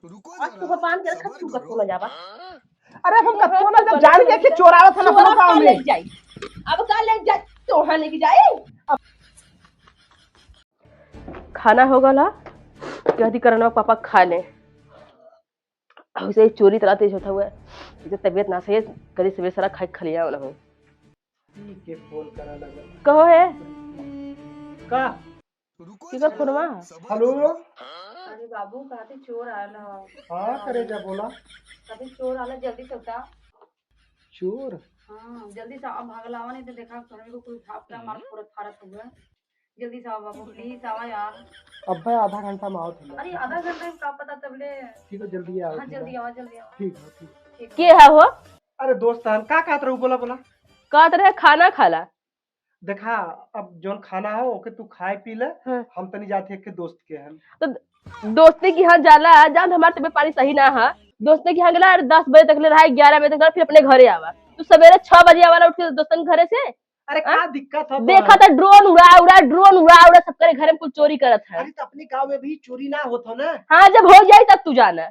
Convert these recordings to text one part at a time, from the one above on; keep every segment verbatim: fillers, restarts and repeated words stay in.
आज तू भगवान के रखा, तू कत्तो न जाबा। अरे हम कत्तो न जब जान के कि चोर आवत है ना चोर अपने गाँव का में। ले जाई? अब का ले जाई? तोहा लेके जाई? खाना हो गला, कह दी करनवा पापा खा ले। उसे चोरी तला तेज होता हुआ है। इसे तबीयत ना सही है, कभी सवेरे सारा खाई खलिया वाला हो। ठीक है, फोन करा लगा। कहो है? का? किकर फोनवा? हेलो। अरे बाबू, कहते चोर आला। हाँ, करे जा बोला। कहते चोर आला, जल्दी से उठा। चोर? हाँ, जल्दी से अब भागल आवा, नहीं तो देखा घर में कोई उठा उठा मार फोड़त फाड़त हुआ। जल्दी से आवा बाबू, प्लीज आवा यार। अब्बे आधा घंटा में आवत है। अरे आधा घंटा में का पता तब ले। ठीक है, जल्दी आओ, हाँ, ठीक है। जल्दी आवा, जल्दी आवा। ठीक है, ठीक। ठीक। के है हो? अरे दोस्त हन, का कहत रहू? बोला, बोला। कहत रहे खाना खाला। देखा, अब जौन खाना हो ओके तू खाए पी ले। हाँ। हम तनी जाते एक के दोस्त के हन। तो दोस्ती की हाँ जाला, जान हमार तबीयत पानी सही ना है। दोस्ती की हाँ गला, अरे दस बजे तक ले रहा, ग्यारह बजे तक रहा, फिर अपने घरे आवा। तू सवेरे छह बजे आवाला उठ के दोस्तन के घरे से। अरे हाँ? का दिक्कत है देखा तोहर? तो ड्रोन उड़ा उड़ा, ड्रोन उड़ा उड़ा सबके घरे में कुल चोरी करत है। अरे तो अपने गांव में भी चोरी ना होत हो ना? हाँ, जब हो जाई तब तू जाना।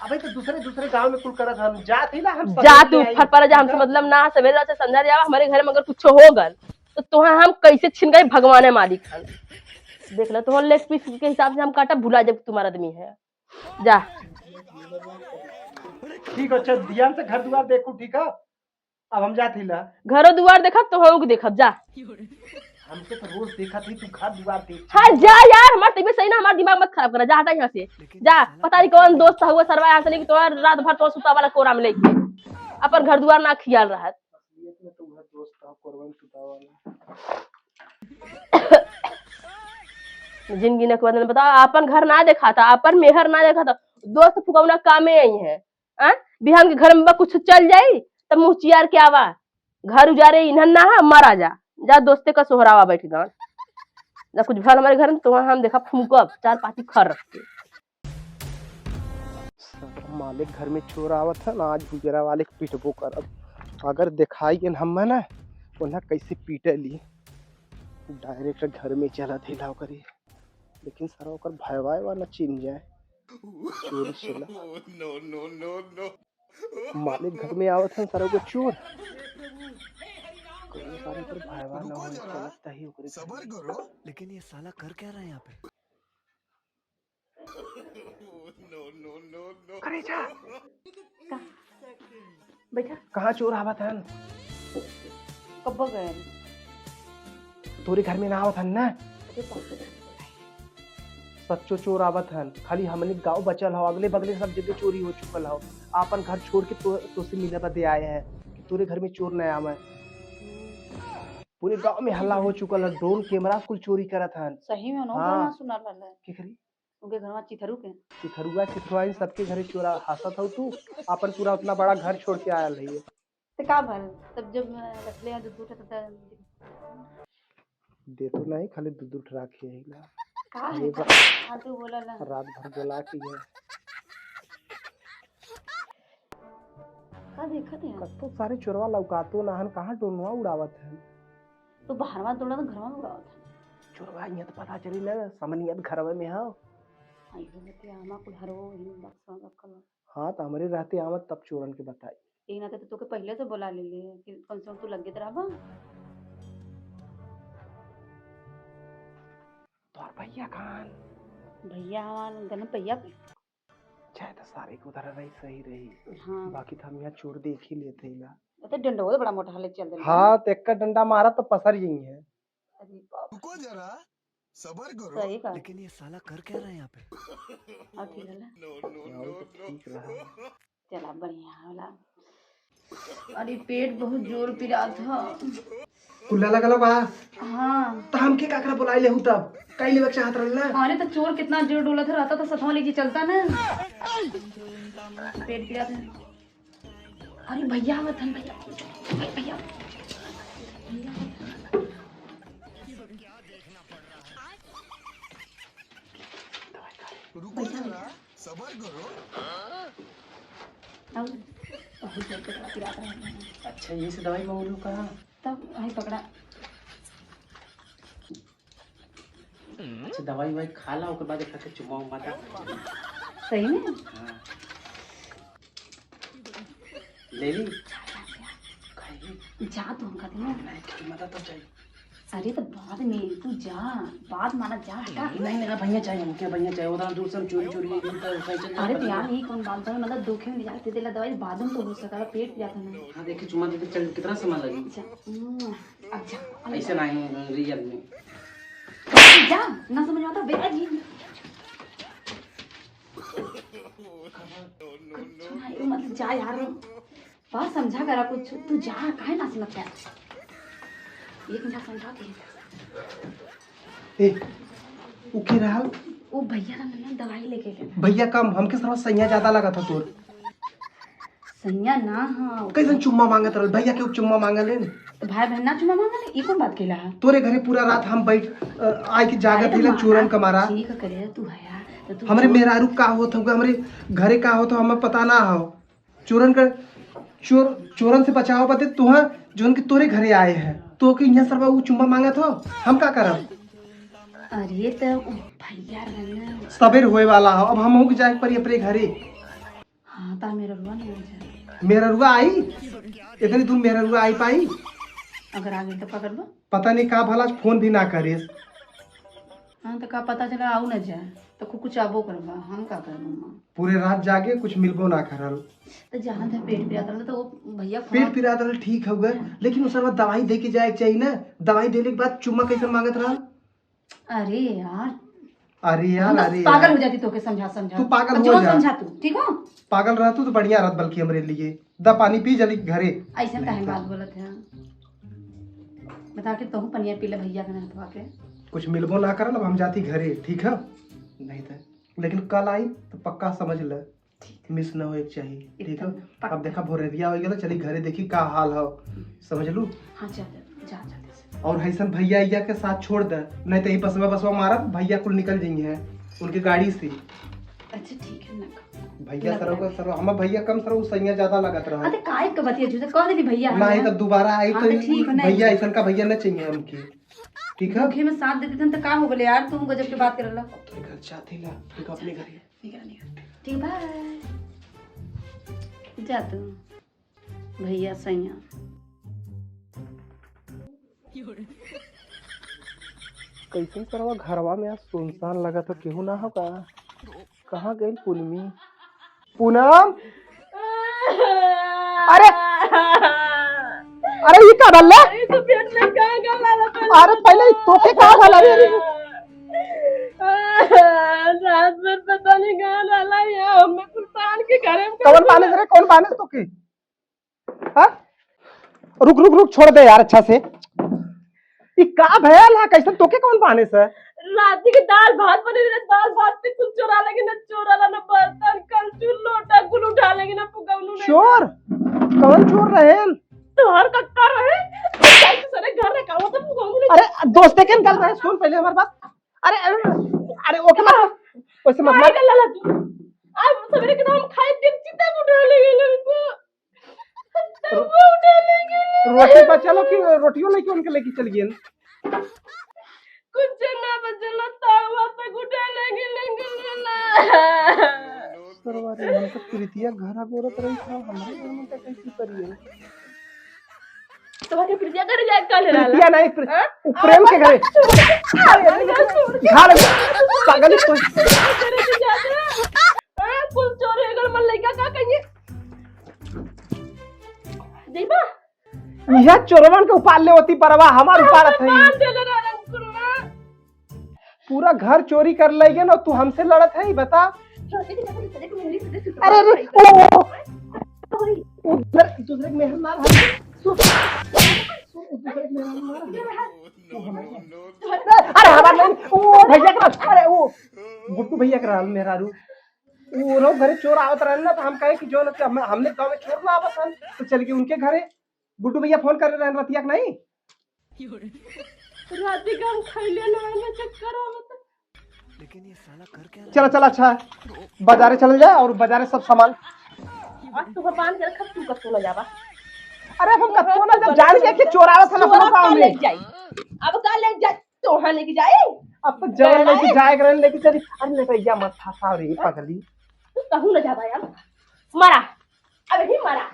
अबे तो दूसरे दूसरे गांव में कुल करत हम जात ही ना, हम जा सवेरे तू ले आई। फटफरा जा, हमसे मतलब ना, सवेरे से संझा जावा, हमारे घर में अगर कुछ हो गल तो तोहा हम कैसे छिन गए भगवान है मालिक हन। देख लो तोहर लेग पीस के हिसाब से हम काटा भुला जब तुम्हारा आदमी है। जा। ठीक है, अच्छा ध्यान से घर दुआर देखू, ठीक है? अब हम जात हिला। घरो दुआर देखब तो हम देखब, जा। हमके तो रोज देखत ही तू घर दुआर देख। हाँ जा यार, हमार तबीयत सही ना, हमार दिमाग मत खराब करा, जा हटा यहाँ से। जा, पता नहीं कौन दोस्त हुआ सरवा यहाँ से लेके तोहर रात भर तो सुता वाला कोरा में लेके अपन घर दुआर ना खियाल रहत। असलियत में तो उहे दोस्त था कोरवा में सुता वाला। जिंदगी न के बदल बताओ, अपन घर ना देखा था, अपन मेहर ना देखा था, दोस्त फुकौना कामे आई है। आ? बिहान के घर में बा कुछ चल जाई, तब मुँह चियार के आवा। घर उजारे इन्हन ना है, मरा जा। जा दोस्ते का सोहरावा बैठ गान। जा कुछ भल हमारे घर में, तो वहाँ हम देखा फूकब, चार पाती खर रख के। साला मालिक घर में चोर आवत है ना, आज बुजरा वाले के पिटबो करब। अगर देखाई गेन हम्मे ना, ओन्हा कैसे पीटे ली। डायरेक्ट घर में चला थे लाव करी। लेकिन सारा ओकर भयवा एवा न चिन जाए। चोर चला। No, no, no, no। मालिक घर में आवत हन सारा को चोर। कौन सारे पर भयवा न हो, रुको जरा, लगता ही ओकरे घर सबर में। करो। लेकिन ये साला कर क्या रहा है यहाँ पे? No, no, no, no। करे जा। का? बैठा। कहाँ चोर आवत हन? कब्बो गए? तोरे घर में ना आवत हन ना? अरे बाप रे। सच्चो चोर आवत हन, खाली हमनी गाँव बचल हौ, अगले बगले सब जगह चोरी हो चुकल हौ। आपन घर छोड़ के तो, तोसे मिले बदे आए हैं कि तोरे घर में चोर न आवे। पूरे गाँव में हल्ला हो चुकल है, ड्रोन कैमरा कुल चोरी करत हन। सही में उन्हों हाँ। गाना सुना रहल है। के करी? उनके घरवा चिथरू के। चिथरुआ, चिथरुआ, इन सबके घरे चोरा हंसत हौ तू, आपन पूरा उतना बड़ा घर छोड़ के आयल रही है। तो का भल? तब जब, अ, रखले हैं दूध, दूध, तब दे तो नहीं, खाली दूध, दूध राखी है ना। का है? ये बा- हाँ, तू बोला ना। रात भर बोला की है। का देखत है? कत्तो सारे चोरवा लौकातो ना हन, कहाँ ड्रोनवा उड़ावत है? तो बाहरवा तोड़ा तो घरवा में उड़ावत है। चोरवा यहाँ तो पता चली ना, समनियत घरवे में हो। आई हो बतिया, हमा कुल हरवो ही बक्सा रखल हो। हाँ, तो हमरे रहते आवत तब चोरन के बताई। यही नाते तो तोके पहिले से बोला ले ले कि कम से कम तू लगे तो रहबा। तोर भैया कहाँ? भैया हमार गन भैया पे। चाहे तो सारे के उधर रही, सही रही। हाँ। बाकी तो हम यहाँ चोर देख ही लेते ही ना। तो डंडा वो बड़ा मोटा हाले चल देले। हाँ, तो एक डंडा मारा तो पसर यही है। अरे बाप। रुको जरा, सबर करो। सही कहा। लेकिन ये साला कर क्या रहा है यहाँ पे? और ठीक है ना? No, no, क्या हो, no, तो no। ठीक रहा। चला, बढ़िया होला। अरे, पेट बहुत जोर पिरात ह। कुल्ला लगल बा? हाँ। त हमके काकरा बुलाए लेहू तब? काई लेवे के चाहत रहल ना? अरे, त चोर कितना जोर डोलत रहता, त सथवा लेके चलता ना। पेट पिरात है। अरे भैया आवत हन, भैया, भैया। रुको जरा, सबर करो। अब बहुत जोर के पकड़ा पिरात रहे हैं। अच्छा, ये से दवाई मंगलू का? तब आई पकड़ा। अच्छा, दवाई ववाई खा ला, ओकर बाद एक ठे चुम्मा उम्मा दा। सही में? हाँ। ले ली। खाई। जा तू, हमका दे। नहीं, खाई मत तो चाहिए। अरे तो बाद में तू जा, बात माना, जा, हटा। नहीं, नहीं, भैया चाहिए, हमके भैया चाहिए। उधर दूर से हम चोरी, चोरी एकदम तो सही चल अरे तो यार, ये कौन बात है? मतलब धोखे में ले जाके दे देला दवाई, बाद में तो हो सकला पेट पिरात है ना। हाँ, देखिए, चुम्मा देके चल, कितना समय लगे? जा, उम्म, अब जा, अब ऐसे जा। नहीं, रियल में। जा, ना समझ में आता, बेटा जी। अच्छा, ये मत जा यार, बात समझा करा कुछ, तू जा, काहे ना समझता है? एक मिनट समझा दे। ए, उ के रहल? वो भैया रहन ना, दवाई लेके गए। भैया कम, हमके सरवा सैया ज्यादा लगा था तोर। सैया ना, हाँ। कैसन चुम्मा मांगत रहल? भैया के चुम्मा मांगल है न? तो भाई बहन ना चुम्मा मांगल है, ई कौन बात कहला है? तोरे घरे पूरा रात हम बैठ, अ, आए के जागत अरे तो हिला मारा, चोरन का मारा। ठीक करे, तू है यार, तो तू हमरे चोर मेहरारू का होत होगा, हमरे घरे का होत हो, हमें पता ना हो। चोरन का, चोर, चोरन से बचाव बदे तुहा, जोन के तोरे घरे आए हैं, तो के यहाँ सरवा उ चुम्मा मांगत हो, हम का करब? अरे तो उ भैया रहन ना। सबेर होए वाला हो, अब हमहू के जाए के पड़ी अपने घरे। हाँ, ता मेहरुआ नहीं आ जाए। मेहरुआ आई? इतनी दूर मेहरुआ आई पाई? अगर आ गई तो का करबा? पता नहीं का भला, फोन भी ना करेस। हाँ, तो का पता चला आऊ ना जाए, तो कुकुचाबो करबा, हम का करबा माँ? पूरे रात जागे, कुछ मिलबो ना करल। तो जहाँ था पेट पिरात रहल, तो वो भैया पेट फोन पिरात रहल, ठीक हो गए, लेकिन उस समय दवाई दे के जाए के चाहिए ना। दवाई देने के बाद चुम्मा कैसे मांगत रहल? अरे यार, अरे यार, हम तो अरे पागल यार। हो जाती तोके समझा समझा। तू पागल अब हो जो जा। समझा तू, ठीक हो? पागल रह तू तो बढ़िया रहत बल्कि हमरे लिए। दा पानी पी जल्दी घरे। ऐसे नहीं काहे तो। बात बोलत है? बता के तहू पनिया पी ले भैया के हाथवा के। कुछ मिलबो ना करल, अब हम जाती घरे, ठीक है? नहीं तो, लेकिन कल आई तो पक्का समझ ले। ठीक। मिस ना होए के चाही, ठीक एकदम है? पक्का। अब देखा भोरेरिया हो गया, चली घरे देखी का हाल हो, समझ लू? हाँ, जा, जा, जा, जल्दी से। और हैसन भैया अइया के साथ छोड़ दे, नहीं तो यही बसवा बसवा मारब, भैया कुल निकल जाइए हैं उनके गाड़ी से। अच्छा, ठीक है ना। भैया ना सरवा का पड़ा। सरवा, हम भैया कम सरवा, सैया ज्यादा लगत रहा। अरे, काहे के बतिया झूठे कह देली भैया नहीं, हमें। तब दोबारा आई हाँ, तो तो ठीक है, नहीं। भैया ऐसन का भैया न चाहिए हमके, ठीक है? धोखे में साथ दे देतन तो का हो गले यार, तू गजब के बात कर रहा। अब तो घर जाते ला, ठीक है, अपने घरे। निकल, निकल। ठीक, बाय। जा तू। भैया सैया। कैसन सरवा घरवा में आज सुनसान लगा, तो केहू ना हो का? कहाँ गइल पूनमी? पूनम? अरे, अरे, ई का भल्ला? अरे, तो पेट में का गला लगा? अरे, पहले ई तोके का भल्ला रे? रात भर पता नहीं कहाँ रहला ये, हमें कुल तान के घरे में कौन बाने रे, कौन बाने तोके? हाँ? रुक, रुक, रुक, छोड़ दे यार, अच्छा से। ई का भयल है? कैसे तोके कौन बाने से? राती के दाल भात बने रहे, दाल भात से कुल चोरा लगे ना, चोरा ला ना बर्तन, कलछुल, लोटा, कुल उठा लगे ना, पुगौलू नहीं। चोर? कौन चोर रहेन? तोहर कक्का रहे, सारे घर रखा हुआ था, पुगौलू नहीं। अरे, दोस्ते के निकल रहे, सुन पहले हमारे बात। अरे, अरे, अरे, ओके मत, ओसे मत मार। कर लाला तू। आज सवेरे के तो हम खाए के चिता उठा ले गए उनको। तब वो उठा ले गए। रोटी बचा लो कि रोटियों लेके उनके लेके चल गए? कुछ ना बचल, तावा तक उठा ले गए, ले गए, ले गए। सरवा रे, हम तो प्रीतिया घरा बोलत रही था, हमारे घर में तो कैसी परी है? तोहरे प्रीतिया घरे जाए काल रहला? प्रीतिया नहीं, प्रे-, हाँ? उ प्रेम के घरे। अरे, अरे, अरे, अरे, झाड़, पागल है। हाँ, कुल चोर है, अगर मन लइका का कहिए? जइबा? यह चोरवन के उपाल ले होती परवा, हमार उपाल है। बांध देले रहलन कुलवा। पूरा घर चोरी कर ले गए ना, तू हमसे लड़त है, बता। अरे, अरे, ओ, ओ, ओ, दूसरे, दूसरे के मेहर मार, हम, दूसरे के मेहर मार। अरे, हमार नहीं, ओ, भैया के, अरे, ओ, गुड्डू भैया के रहल मेहरारू। वो लोग घरे चोर आवत रहन ना, तो हम कहे कि जो ना, हम, हमने गाँव में चोर ना आवत हन, तो चल गए उनके घरे। गुड्डू भैया फोन कर रहे हैं रतिया के नहीं? राती का हम खैले ना, हमें चक्कर आवत। लेकिन ये साला कर क्या रहा है? चला, चला, अच्छा है। बाजारे चल जाए और बाजारे सब सामान। आज तू भगवान के रखा, तू कब ना जाबा। अरे हम कब ना जब जान के कि चोर आवत है ना चोर अपने गाँव का में। ले जाई? अब का ले जाई? तोहा लेके जाए? अब तो जवन गए लेके नहीं? जाए के रहन लेके चली। अरे नेटैया मत फंसाओ रे पगली। कहूँ न जाबा अब। मरा, अब ही मरा।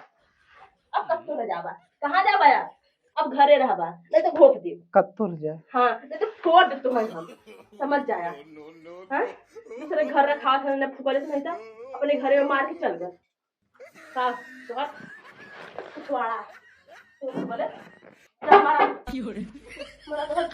अब कत्तो न जाबा। कहाँ जाबा अब? अब घरे रहबा, नहीं तो घोप दे। कत्तो न जा। हाँ, नहीं तो फोड़ दे तुम्हें हम। समझ जाया। हाँ? दूसरे घर रखा था, ने फुकले से नहीं था, अपने घरे में मार के चल गए। का? तोहर पिछवाड़ा। तू बोले, जा मारा। मरा तोहर